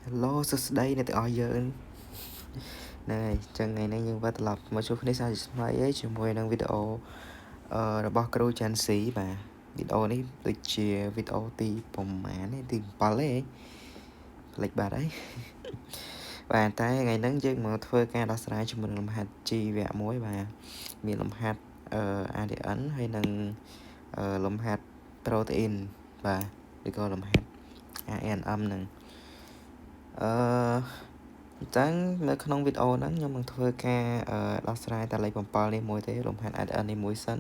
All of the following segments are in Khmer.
Hello សួស្តីអ្នកទាំងអស់យើងហ្នឹងហើយចឹងថ្ងៃនេះយើងវិលត្រឡប់មកជួបគ្នាសាជាថ្មីហើយជាមួយនឹងវីដេអូរបស់គ្រូចាន់ស៊ីបាទវីដេអូនេះដូចជាវីដេអូទីប្រហែលទេទី7ទេផ្លេចបាត់ហើយបាទតែថ្ងៃហ្នឹងយើងមកធ្វើការដោះស្រាយជាមួយនឹងលំហាត់ជីវៈមួយបាទមានលំហាត់ADN ហើយនិងលំហាត់ប្រូតេអ៊ីនបាទឬក៏លំហាត់ ANM ហ្នឹងអឺអញ្ចឹងនៅក្នុងវីដេអូហ្នឹងខ្ញុំនឹងធ្វើការដោះស្រាយតែលេខ7នេះមួយទេលំហាត់ ADN នេះមួយសិន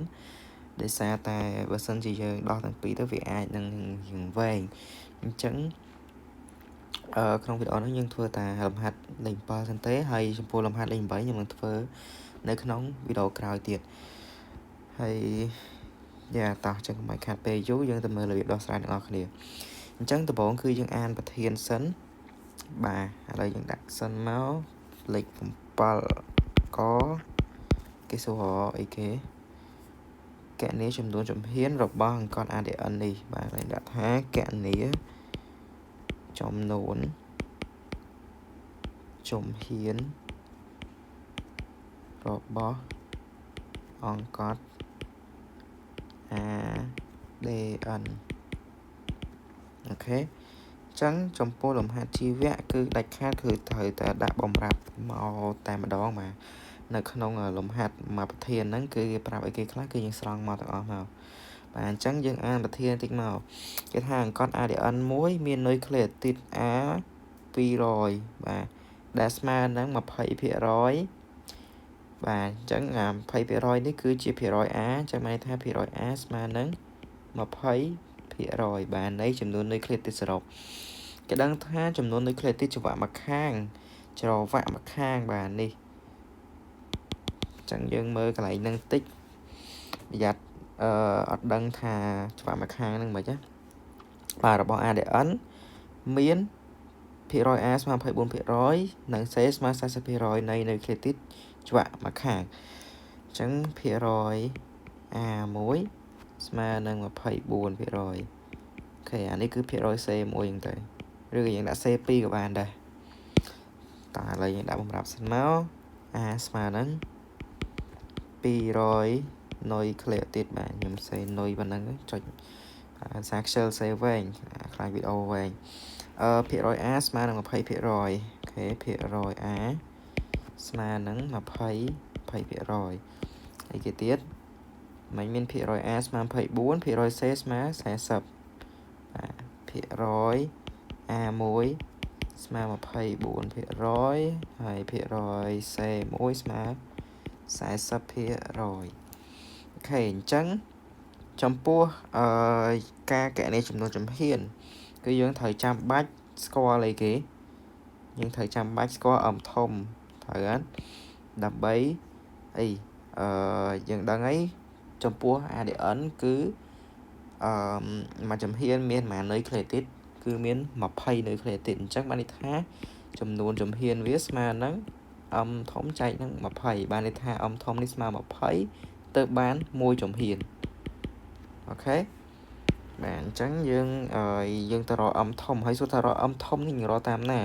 ដោយសារតែបើសិនជាយើងដោះទាំងពីរទៅវាអាចនឹងរៀងវែងអញ្ចឹងក្នុងវីដេអូនេះយើងធ្វើតែលំហាត់លេខ7សិនទេហើយចំពោះលំហាត់លេខ8ខ្ញុំនឹងធ្វើនៅក្នុងវីដេអូក្រោយទៀតហើយយ៉ាតោះចឹងកុំឲ្យខាតពេលយូរយើងទៅមើលរបៀបដោះស្រាយទាំងអស់គ្នាអញ្ចឹងដំបូងគឺយើងអានប្រធានសិនបាទឥឡូវយើងដាក់សិនមកលេខ7កគេសួរអីគេកណនីចំនួនជំហានរបស់អង្កត់ ADN នេះបាទយើងដាក់ថាកណនីចំនួនជំហានរបស់អង្កត់ ADN OK ចឹងចំពោះលំហាត់ជីវៈគឺដាច់ខាតគឺត្រូវតែដាក់បំរាប់មកតែម្ដងបាទនៅក្នុងលំហាត់មួយប្រធានហ្នឹងគឺគេប្រាប់ឲ្យគេខ្លះគឺយើងស្រង់មកទាំងអស់មកបាទអញ្ចឹងយើងអានប្រធានតិចមកគេថាអង្កត់ ADN មួយមាននុយក្លេអទីត A 200បាទដែលស្មើនឹង20%បាទអញ្ចឹងអា20%នេះគឺជាភាគរយ A អញ្ចឹងមានន័យថាភាគរយ A ស្មើនឹង20%បាទនៃចំនួននុយក្លេអទីតសរុបគេដឹងថាចំនួននុយក្លេអទីតច្រវាក់មួយខាងច្រវាក់មួយខាងបាទនេះអញ្ចឹងយើងមើលកន្លែងហ្នឹងតិចប្រយ័ត្នអត់ដឹងថាច្រវាក់មួយខាងហ្នឹងមិនណាបាទរបស់ ADN មានភាគរយ A ស្មើ24%និង C ស្មើ40%នៃនុយក្លេអទីតច្រវាក់មួយខាងអញ្ចឹងភាគរយ A1 ស្មើនឹង24% OK អានេះគឺភាគរយ C មួយហ្នឹងទៅឬក៏យើងដាក់ C2 ក៏បានដែរតើឥឡូវយើងដាក់បំរាប់សិនមក A ស្មើនឹង200នុយក្លេអទីតបាទខ្ញុំសេនុយប៉ុណ្ណឹងចុចអាសាខ្ជិលសេវែងខ្លាចវីដេអូវែងភាគរយ A ស្មើនឹង20% OK ភាគរយ A ស្មើនឹង20 20%អីគេទៀតមិនមានភាគរយ A ស្មើ24ភាគរយ C ស្មើ40បាទភាគរយ A1 ស្មើ24%ហើយភាគរយ C1 ស្មើ40% OK អញ្ចឹងចំពោះអឺការកណនីចំនួនជំហានគឺយើងត្រូវចាំបាច់ស្គាល់អីគេយើងត្រូវចាំបាច់ស្គាល់ M ធំត្រូវអត់ដើម្បីអីយើងដឹងអីចំពោះ ADN គឺអឺមួយចំហៀនមានប្រហែលនុយក្លេទីតគឺមាន20នុយក្លេទីតអញ្ចឹងបានន័យថាចំនួនចំហៀនវាស្មើនឹង m ធំចែកនឹង20បានន័យថា m ធំនេះស្មើ20ទៅបាន1ចំហៀន OK បាទអញ្ចឹងយើងយើងទៅរក m ធំហើយសួរថារក m ធំនេះយើងរកតាមណា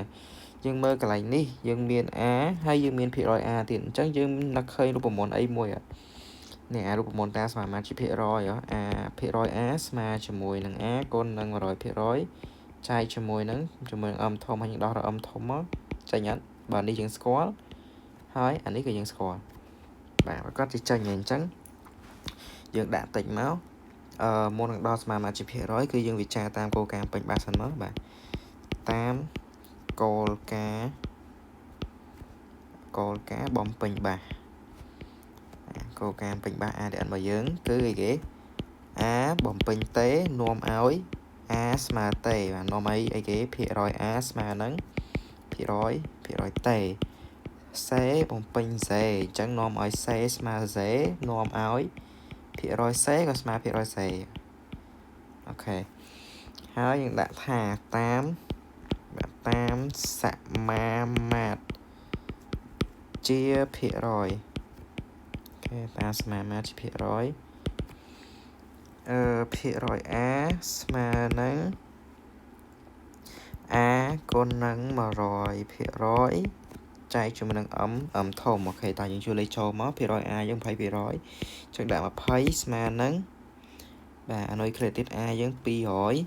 យើងមើលកន្លែងនេះយើងមាន a ហើយយើងមានភាគរយ a ទៀតអញ្ចឹងយើងនឹកឃើញរូបមន្តអីមួយនេះអារូបមន្តតាស្មារតីជាភាគរយ a ភាគរយ a ស្មើជាមួយនឹង a គុណនឹង100%ចែកជាមួយនឹងm ធំហើយយើងដោះរក m ធំមកចេញអត់បាទនេះយើងស្គាល់ហើយអានេះក៏យើងស្គាល់បាទប្រកាសជាចេញហើយអញ្ចឹងយើងដាក់តិចមកមុននឹងដល់ស្មារតីជាភាគរយគឺយើងវិចារតាមគោលការណ៍ពេញបាសសិនមកបាទតាមគោលការណ៍គោលការណ៍បំពេញបាសគោលការណ៍ពេញបាស ADN របស់យើងគឺអីគេ A បំពេញ T នាំឲ្យ A ស្មើ T បាទនាំឲ្យអីគេភាគរយ A ស្មើនឹងភាគរយភាគរយ T C បំពេញ Z អញ្ចឹងនាំឲ្យ C ស្មើ Z នាំឲ្យភាគរយ C ក៏ស្មើភាគរយ C OK ហើយយើងដាក់ថាតាមបាទតាមសមាមាត្រជាភាគរយ OK តាមសមាមាត្រជាភាគរយភាគរយ A ស្មើនឹង A គុណនឹង100%ចែកជាមួយនឹង m m ធំ។ OK តើយើងជួយលេខចូលមកភាគរយ a យើង20%ចឹងដាក់20ស្មើនឹងបាទអានុយក្លេទីត a យើង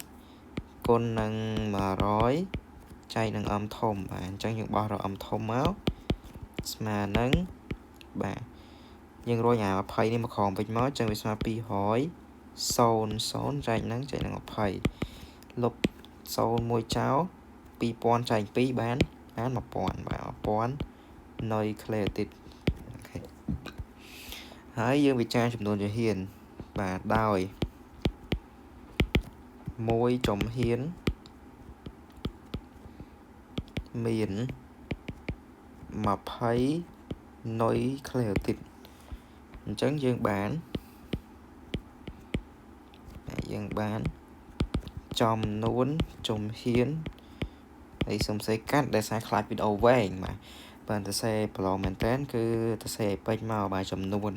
200គុណនឹង100ចែកនឹង m ធំបាទអញ្ចឹងយើងបោះរក m ធំមកស្មើនឹងបាទយើងរុញអា20នេះមកក្រោមវិញមកអញ្ចឹងវាស្មើ200 0 0ចែកនឹង20លុប0មួយចោល2000ចែក2បានបាន1000បាទ1000នុយក្លេអូទីត។ OK ហើយយើងវិចារចំនួនជំហានបាទដោយមួយជំហានមាន20នុយក្លេអូទីតអញ្ចឹងយើងបានចំនួនជំហានហើយសុំសេកាត់ដែលសារខ្លាចវីដេអូវែងបាទបាទទៅសេប្រឡងមែនតើគឺទៅសេឲ្យពេញមកបាទចំនួន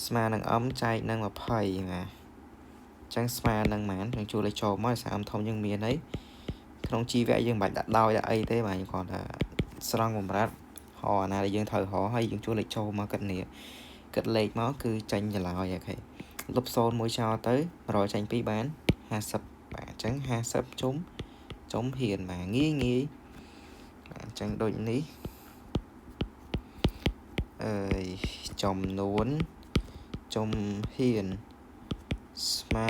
ស្មើនឹង m ចែកនឹង20បាទអញ្ចឹងស្មើនឹងប៉ុន្មានយើងជួលលេខចូលមកសារ m ធំយើងមានហើយក្នុងជីវៈយើងមិនបាច់ដាក់ដោយដាក់អីទេបាទយើងគ្រាន់តែស្រង់បំរាត់ហអាណាដែលយើងត្រូវហហើយយើងជួលលេខចូលមកគិតនេះគិតលេខមកគឺចាញ់ចម្លើយ។ OK លុប0មួយចោលទៅ100ចាញ់2បាន50បាទអញ្ចឹង50ជុំជុំហ៊ានបាទងាយងាយបាទអញ្ចឹងដូចនេះអើយចំនួនជំហានស្មើ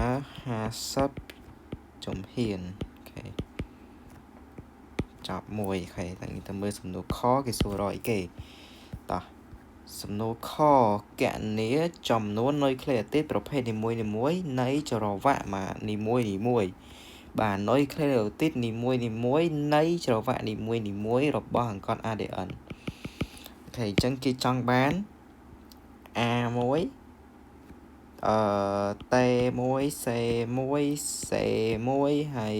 50ជំហាន។ OK ចប់មួយ។ OK តែទៅមើលសំណួរខគេសួររកអីគេតោះសំណួរខកណនាចំនួននុយក្លេអូទីតប្រភេទនីមួយៗនៃចរវៈមកនីមួយនីមួយបាទនុយក្លេអូទីតនីមួយនីមួយនៃចរវៈនីមួយនីមួយរបស់អង្កត់ ADN។ OK អញ្ចឹងគេចង់បាន A1 អឺ T1 C1 C1 ហើយ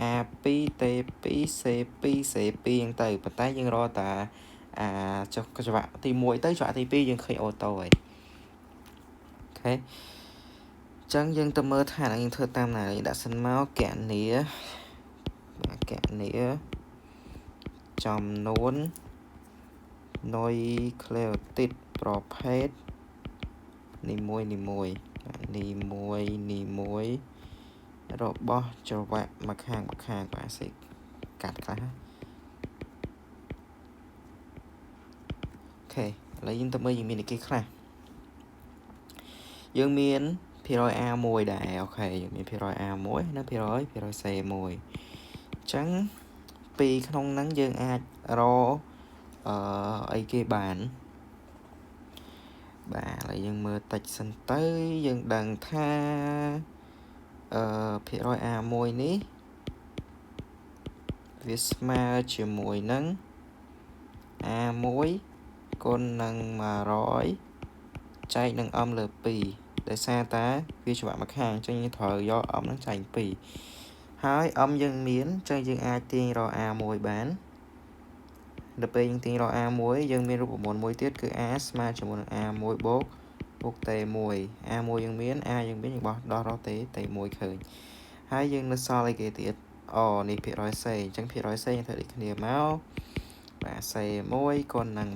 A2 T2 C2 C2 អញ្ចឹងទៅប៉ុន្តែយើងរកតាអាចុះច្រវាក់ទី1ទៅច្រវាក់ទី2យើងឃើញ auto ហើយ។ OK ចឹងយើងទៅមើលថាយើងធ្វើតាមណាយើងដាក់សិនមកកណនីបាទកណនីចំនួននុយក្លេអូទីតប្រភេទនីមួយនីមួយនីមួយនីមួយរបស់ច្រវាក់មួយខាងមួយខាងបាទសេកាត់ខ្លះ។ OK ឥឡូវយើងទៅមើលយើងមានអីគេខ្លះយើងមានភាគរយ A1 ដែរ។ OK យើងមានភាគរយ A1 និងភាគរយ C1 អញ្ចឹងពីក្នុងហ្នឹងយើងអាចរកអឺអីគេបានបាទឥឡូវយើងមើលតិចសិនទៅយើងដឹងថាអឺភាគរយ A1 នេះវាស្មើជាមួយនឹង A1 គុណនឹង100ចែកនឹង m លើ2ដោយសារតាវាច្បាក់មួយខាងអញ្ចឹងយើងត្រូវយក m ហ្នឹងចែក2ហើយ m យើងមានអញ្ចឹងយើងអាចទាញរក A1 បានដល់ពេលយើងទាញរក A1 យើងមានរូបមន្តមួយទៀតគឺ A ស្មើជាមួយនឹង A1 បូកបូក T1 A1 យើងមាន A យើងមានយើងបោះដោះរក T T1 ឃើញហើយយើងនៅសល់អីគេទៀតអូនេះភាគរយ C អញ្ចឹងភាគរយ C យើងធ្វើដូចគ្នាមកបាទ C1 គុណនឹង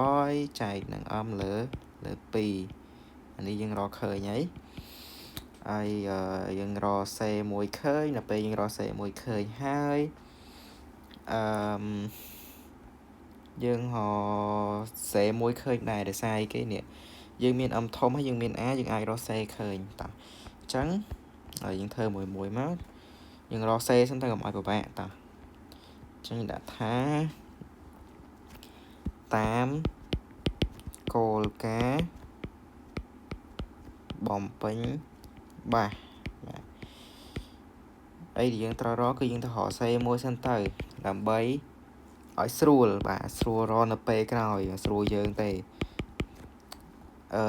100ចែកនឹង m លើ2អានេះយើងរកឃើញហើយហើយយើងរក C1 ឃើញដល់ពេលយើងរក C1 ឃើញហើយអឺយើងរក C1 ឃើញដែរដោយសារអីគេនេះយើងមាន M ធំហើយយើងមាន A យើងអាចរក C ឃើញតោះអញ្ចឹងហើយយើងធ្វើមួយមួយមកយើងរក C សិនទៅកុំឲ្យពិបាកតោះអញ្ចឹងដាក់ថាតាមគោលការណ៍បំពេញបាសបាទអីដែលយើងត្រូវរកគឺយើងទៅរក C មួយសិនទៅដើម្បីឲ្យស្រួលបាទស្រួលរកនៅពេលក្រោយស្រួលយើងទេអឺ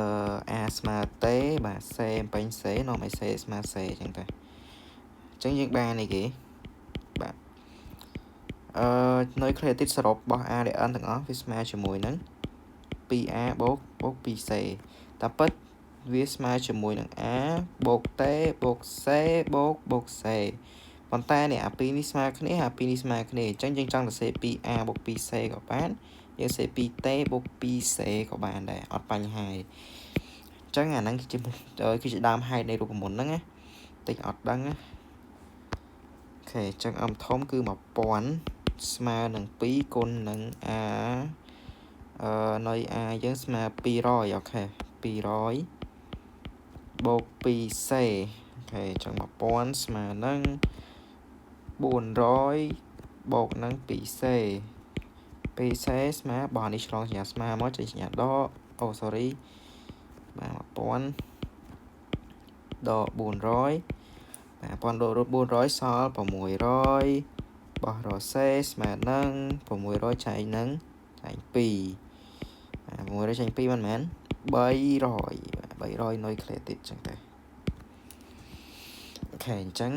A ស្មើ T បាទ C ពេញ C នាំឲ្យ C ស្មើ C អញ្ចឹងទៅអញ្ចឹងយើងបានអីគេបាទអឺនុយក្លេទីតសរុបរបស់ ADN ទាំងអស់វាស្មើជាមួយនឹង 2A បូកបូក 2C តែពិតវាស្មើជាមួយនឹង A បូក T បូក C បូកបូក C។ ប៉ុន្តែនេះអាពីរនេះស្មើគ្នាអាពីរនេះស្មើគ្នាអញ្ចឹងយើងចង់សរសេរ 2a បូក 2c ក៏បានយើងសេ 2t បូក 2c ក៏បានដែរអត់បញ្ហាទេអញ្ចឹងអាហ្នឹងគឺជាដើមហេតុនៃរូបមន្តហ្នឹងណាតិចអត់ដឹងណាOK អញ្ចឹង m ធំគឺ1000ស្មើនឹង2គុណនឹង a អឺនៃ a យើងស្មើ200OK 200បូក 2c OK អញ្ចឹង1000ស្មើនឹង400បូកនឹង 2c 2c ស្មើបោះនេះឆ្លងសញ្ញាស្មើមកចេញសញ្ញាដកអូ sorry បាទ1000ដក400បាទ1000ដក400សល់600បោះរសេស្មើនឹង600ចែកនឹងចែក2បាទ600ចែក2មិនមែន300បាទ300នុយក្លេទីតចឹងទៅOK អញ្ចឹង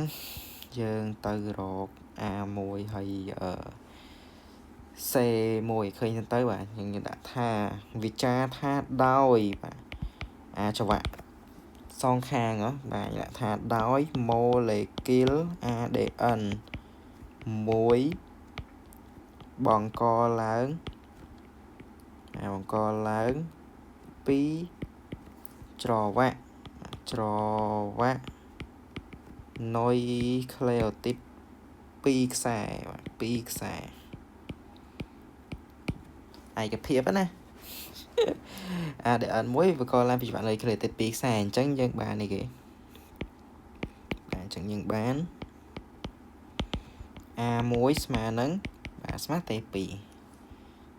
យើងទៅរក A1 ហើយអឺ C1 ឃើញទៅបាទយើងដាក់ថាវិចារថាដោយបាទអាចវៈសងខាងបាទដាក់ថាដោយ molecule ADN 1បង្កឡើងបង្កឡើង2ច្រវាក់ច្រវាក់នុយក្លេអូទីត2ខ្សែបាទ2ខ្សែឯកភាពណា ADN មួយបង្កឡើងពីច្រវាក់នុយក្លេអូទីត2ខ្សែអញ្ចឹងយើងបាននេះគេបាទអញ្ចឹងយើងបាន A1 ស្មើនឹងបាទស្មើ T2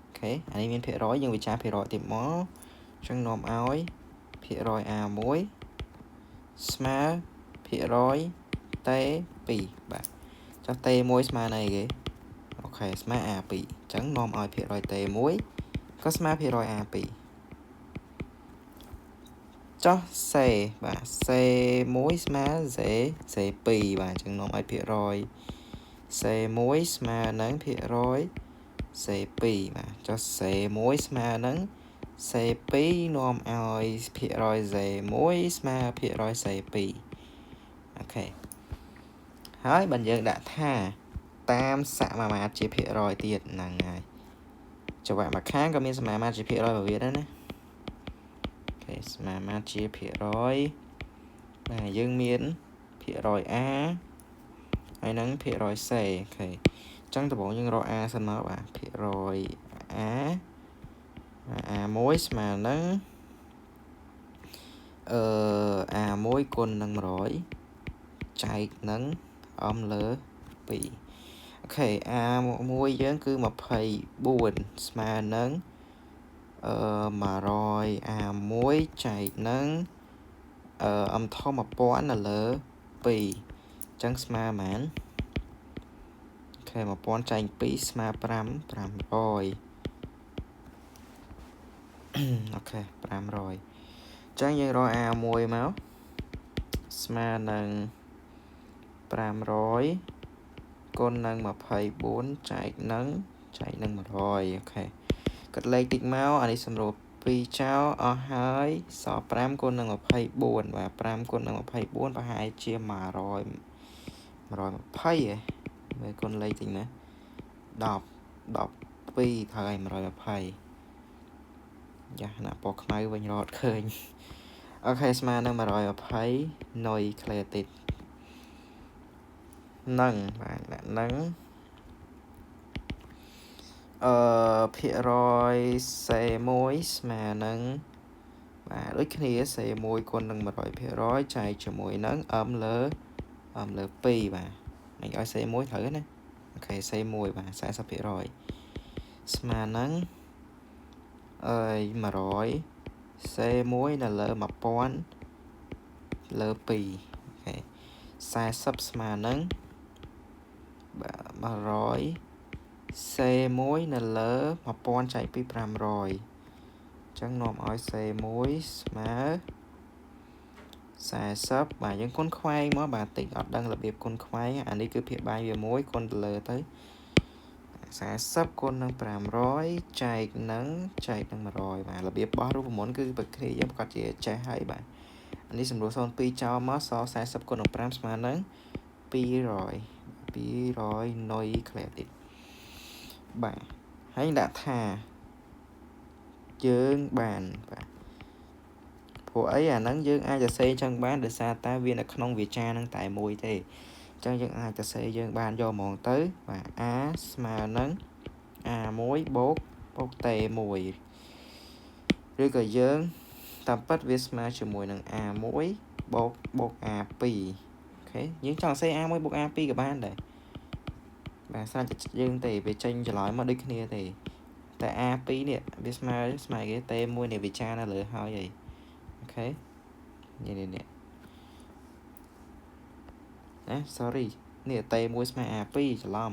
OK អានេះមានភាគរយយើងវិចារភាគរយទៀតមកអញ្ចឹងនាំឲ្យភាគរយ A1 ស្មើភាគរយ T2 បាទចុះ T1 ស្មើនឹងអីគេOK ស្មើ A2 អញ្ចឹងនាំឲ្យភាគរយ T1 ក៏ស្មើភាគរយ A2 ចុះ C បាទ C1 ស្មើ C C2 បាទអញ្ចឹងនាំឲ្យភាគរយ C1 ស្មើនឹងភាគរយ C2 បាទចុះ C1 ស្មើនឹង C2 នាំឲ្យភាគរយ C1 ស្មើភាគរយ C2 OK ហើយបើយើងដាក់ថាតាមសមាមាត្រជាភាគរយទៀតហ្នឹងហើយចង្វាក់មួយខាងក៏មានសមាមាត្រជាភាគរយរបស់វាដែរណាOK សមាមាត្រជាភាគរយបាទយើងមានភាគរយ A ហើយនឹងភាគរយ C OK អញ្ចឹងដំបូងយើងរក A សិនមកបាទភាគរយ A A1 ស្មើនឹងអឺ A1 គុណនឹង100ចែកនឹង m លើ2OK A1 យើងគឺ24ស្មើនឹងអឺ100 A1 ចែកនឹងអឺ m ធំ1000នៅលើ2អញ្ចឹងស្មើប៉ុន្មាន OK 1000ចែក2ស្មើ5 500 OK 500អញ្ចឹងយើងរក A1 មកស្មើនឹង500គុណនឹង24ចែកនឹងចែកនឹង100OK កាត់លេខតិចមកអានេះសម្រួល2ចោលអស់ហើយសល់5គុណនឹង24បាទ5គុណនឹង24ប្រហែលជា100 120ហ៎មើលគុណលេខតិចណា10 12ត្រូវហើយ120យ៉ាណាពណ៌ខ្មៅវិញរត់ឃើញ OK ស្មើនឹង120នុយក្លេទីតនឹងបាទដាក់នឹងអឺភាគរយ C1 ស្មើនឹងបាទដូចគ្នា C1 គុណនឹង100%ចែកជាមួយនឹង M លើ M លើ2បាទមិនឲ្យ C1 ត្រូវណាOK C1 បាទ40%ស្មើនឹងអើយ100 C1 នៅលើ1000លើ2OK 40ស្មើនឹងបាទ100 C1 នៅលើ1000ចែកពី500អញ្ចឹងនាំឲ្យ C1 ស្មើ40បាទយើងគុណខ្វែងមកបាទតិចអត់ដឹងរបៀបគុណខ្វែងអានេះគឺភាគបាយវា1គុណទៅលើទៅ40គុណនឹង500ចែកនឹងចែកនឹង100បាទរបៀបបោះរូបមន្តគឺប្រគ្រាយើងប្រកាសជាចេះហើយបាទអានេះសម្រួល02ចោលមកស40គុណនឹង5ស្មើនឹង200 200នុយក្លេទីតបាទហើយដាក់ថាយើងបានបាទព្រោះអីអាហ្នឹងយើងអាចសរសេរចឹងបានដោយសារតែវានៅក្នុងវាចានឹងតែមួយទេអញ្ចឹងយើងអាចសរសេរយើងបានយកហ្មងទៅបាទ A ស្មើនឹង A1 បូកបូក T1 ឬក៏យើងតាមពិតវាស្មើជាមួយនឹង A1 បូកបូក A2 OK យើងចង់សរសេរ A1 បូក A2 ក៏បានដែរបាទស្រាប់តែយើងទេវាចេញចម្លើយមកដូចគ្នាទេតែ A2 នេះវាស្មើស្មើគេ T1 នេះវាចានៅលើហើយហី OK នេះនេះនេះណា sorry នេះ T1 ស្មើ A2 ច្រឡំ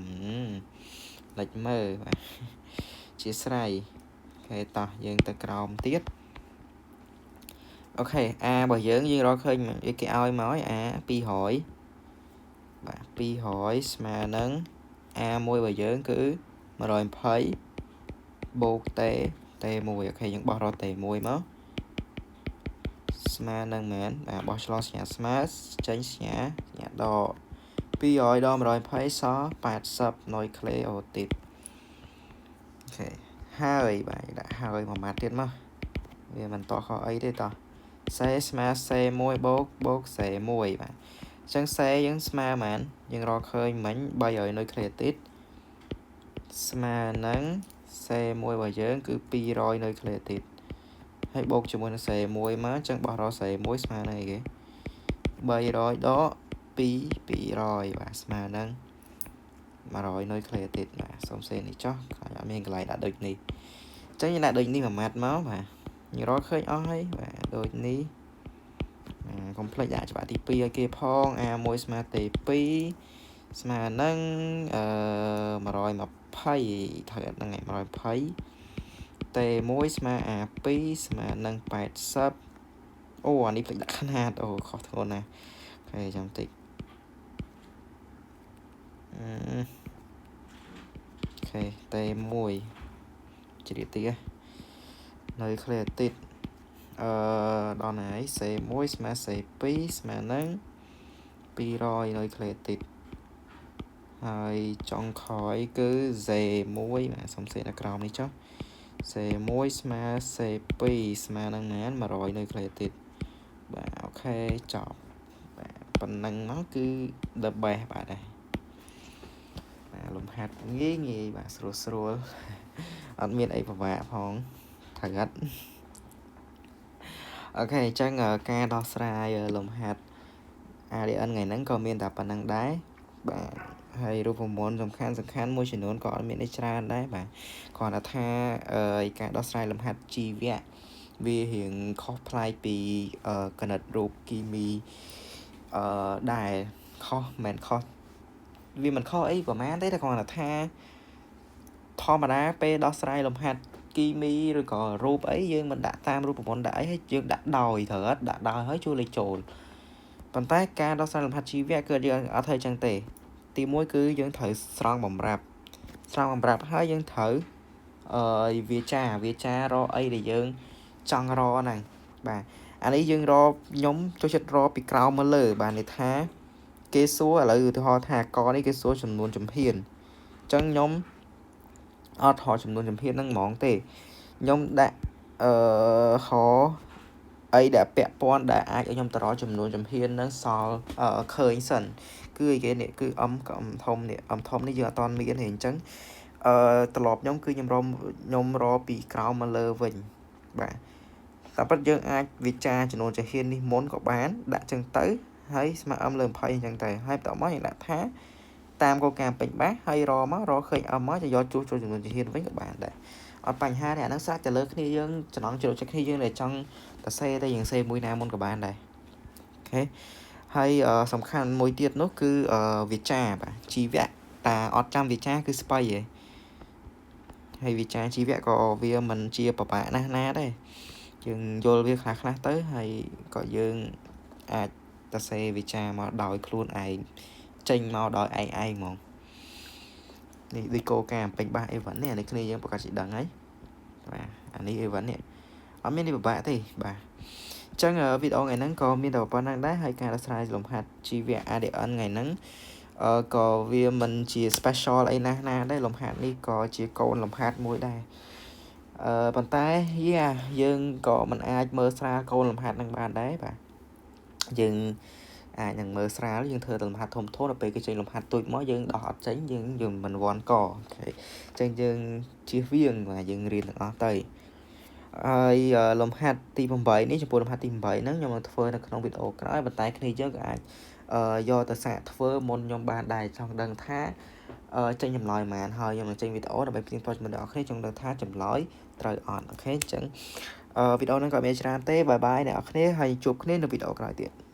លិចមើលបាទជាស្រ័យ OK តោះយើងទៅក្រោមទៀត OK A របស់យើងយើងរកឃើញគេឲ្យមកហើយ A 200បាទ200ស្មើនឹង A1 របស់យើងគឺ120បូក T T1 OK យើងបោះរក T1 មកស្មើនឹងមែនបាទបោះឆ្លងសញ្ញាស្មើចេញសញ្ញាសញ្ញាដក200ដល់120សល់80នុយក្លេអូទីត OK ហើយបាទដាក់ហើយមួយម៉ាត់ទៀតមកវាមិនតខុសអីទេតោះ C ស្មើ C1 បូកបូក C1 បាទអញ្ចឹង C យើងស្មើប៉ុន្មានយើងរកឃើញមិញ300នុយក្លេទីតស្មើនឹង C1 របស់យើងគឺ200នុយក្លេទីតហើយបូកជាមួយនឹង C1 មកអញ្ចឹងបោះរក C1 ស្មើនឹងអីគេ300ដក2 200បាទស្មើនឹង100នុយក្លេទីតបាទសូមសេនេះចុះខ្លាចអត់មានកន្លែងដាក់ដូចនេះអញ្ចឹងយើងដាក់ដូចនេះមួយម៉ាត់មកបាទយើងរកឃើញអស់ហើយបាទដូចនេះកុំភ្លេចដាក់ច្បាប់ទី2ឲ្យគេផង A1 ស្មើ T2 ស្មើនឹងអឺ120ត្រូវអត់ហ្នឹងឯង120 T1 ស្មើ A2 ស្មើនឹង80អូអានេះភ្លេចដាក់ຂະຫນាតអូខុសធ្ងន់ណាស់ OK ចាំតិចអឺ OK T1 ជ្រាបតិចនៅក្លេតិតអឺដល់ណាហើយ C1 ស្មើ C2 ស្មើនឹង200នុយក្លេទីតហើយចុងក្រោយគឺ Z1 បាទសុំសេនៅក្រោមនេះចុះ C1 ស្មើ C2 ស្មើនឹងណា100នុយក្លេទីតបាទ OK ចប់បាទប៉ុណ្ណឹងមកគឺ the best បាទដែរបាទលំហាត់ងាយងាយបាទស្រួលស្រួលអត់មានអីពិបាកផងត្រូវអត់ OK អញ្ចឹងការដោះស្រាយលំហាត់ ADN ថ្ងៃហ្នឹងក៏មានតែប៉ុណ្្នឹងដែរបាទហើយរូបមន្តសំខាន់សំខាន់មួយចំនួនក៏អត់មានអីច្រើនដែរបាទគ្រាន់តែថាការដោះស្រាយលំហាត់ជីវៈវារៀងខុសប្លែកពីគណិតរូបគីមីអឺដែរខុសមិនខុសវាមិនខុសអីប្រហែលទេតែគ្រាន់តែថាធម្មតាពេលដោះស្រាយលំហាត់គីមីឬក៏រូបអីយើងមិនដាក់តាមរូបមន្តដាក់អីហើយយើងដាក់ដោយត្រូវអត់ដាក់ដោយហើយជួយលេខចូលប៉ុន្តែការដោះស្រាយលំហាត់ជីវៈគឺយើងអត់ធ្វើចឹងទេទី1គឺយើងត្រូវស្រង់បំរាប់ស្រង់បំរាប់ហើយយើងត្រូវអឺវាចាវាចារកអីដែលយើងចង់រកហ្នឹងបាទអានេះយើងរកខ្ញុំចូលចិត្តរកពីក្រោមមកលើបាទន័យថាគេសួរឥឡូវឧទាហរណ៍ថាកនេះគេសួរចំនួនជំហានអញ្ចឹងខ្ញុំអត់រកចំនួនជំហានហ្នឹងហ្មងទេខ្ញុំដាក់អឺហអីដែលពាក់ព័ន្ធដែលអាចឲ្យខ្ញុំទៅរកចំនួនជំហានហ្នឹងសល់ឃើញសិនគឺអីគេនេះគឺ M ក៏ M ធំនេះ M ធំនេះយើងអត់តមានទេអញ្ចឹងអឺត្រឡប់ខ្ញុំគឺខ្ញុំរកខ្ញុំរកពីក្រោមមកលើវិញបាទតែពិតយើងអាចវិចារចំនួនជំហាននេះមុនក៏បានដាក់ចឹងទៅហើយស្មើ M លើ20អញ្ចឹងទៅហើយបន្ទាប់មកយើងដាក់ថាតាមគោលការណ៍ពេញបាសហើយរមករកឃើញ M មកจะយកជួសជុលចំនួនជំហានវិញក៏បានដែរអត់បញ្ហាទេអាហ្នឹងស្រេចទៅលើគ្នាយើងចំណងជ្រោចចិត្តគ្នាយើងដែលចង់តសេតែយើងសេមួយណាមុនក៏បានដែរ OK ហើយសំខាន់មួយទៀតនោះគឺវាចាបាទជីវៈតាអត់ចាំវាចាគឺស្បៃឯងហើយវាចាជីវៈក៏វាមិនជាពិបាកណាស់ណាដែរយើងយល់វាខ្លះខ្លះទៅហើយក៏យើងអាចតសេវាចាមកដោយខ្លួនឯងចេញមកដោយឯងឯងហ្មងនេះដូចគោលការណ៍ពេញបាសអីវ៉ាន់នេះអានេះគ្នាយើងប្រកាសជាដឹងហើយបាទអានេះអីវ៉ាន់នេះអត់មាននេះពិបាកទេបាទអញ្ចឹងវីដេអូថ្ងៃហ្នឹងក៏មានតែប៉ុណ្្នឹងដែរហើយការដោះស្រាយលំហាត់ជីវៈ ADN ថ្ងៃហ្នឹង អឺក៏វាមិនជា special អីណាស់ណាដែរលំហាត់នេះក៏ជាកូនលំហាត់មួយដែរអឺប៉ុន្តែយ៉ាយើងក៏មិនអាចមើលស្រាលកូនលំហាត់នឹងបានដែរបាទយើងអាចនឹងមើលស្រាលយើងធ្វើតែលំហាត់ធំធំដល់ពេលគេចេញលំហាត់ទូចមកយើងដោះអត់ចេញយើងយើងមិនវ័នក okay អញ្ចឹងយើងជៀសវាងបាទយើងរៀនទាំងអស់ទៅហើយលំហាត់ទី8នេះចំពោះលំហាត់ទី8ហ្នឹងខ្ញុំនឹងធ្វើនៅក្នុងវីដេអូក្រោយប៉ុន្តែគ្នាយើងក៏អាចយកទៅសាកធ្វើមុនខ្ញុំបានដែរចង់ដឹងថាចេញចម្លើយប៉ុន្មានហើយខ្ញុំនឹងចេញវីដេអូដើម្បីផ្ទៀងផ្ទាត់ជាមួយអ្នកនរគ្នាចង់ដឹងថាចម្លើយត្រូវអត់ okay អញ្ចឹងវីដេអូហ្នឹងក៏មានច្រើនទេ bye bye អ្នកនរគ្នាហើយជួបគ្នានៅវីដេអូក្រោយទៀត។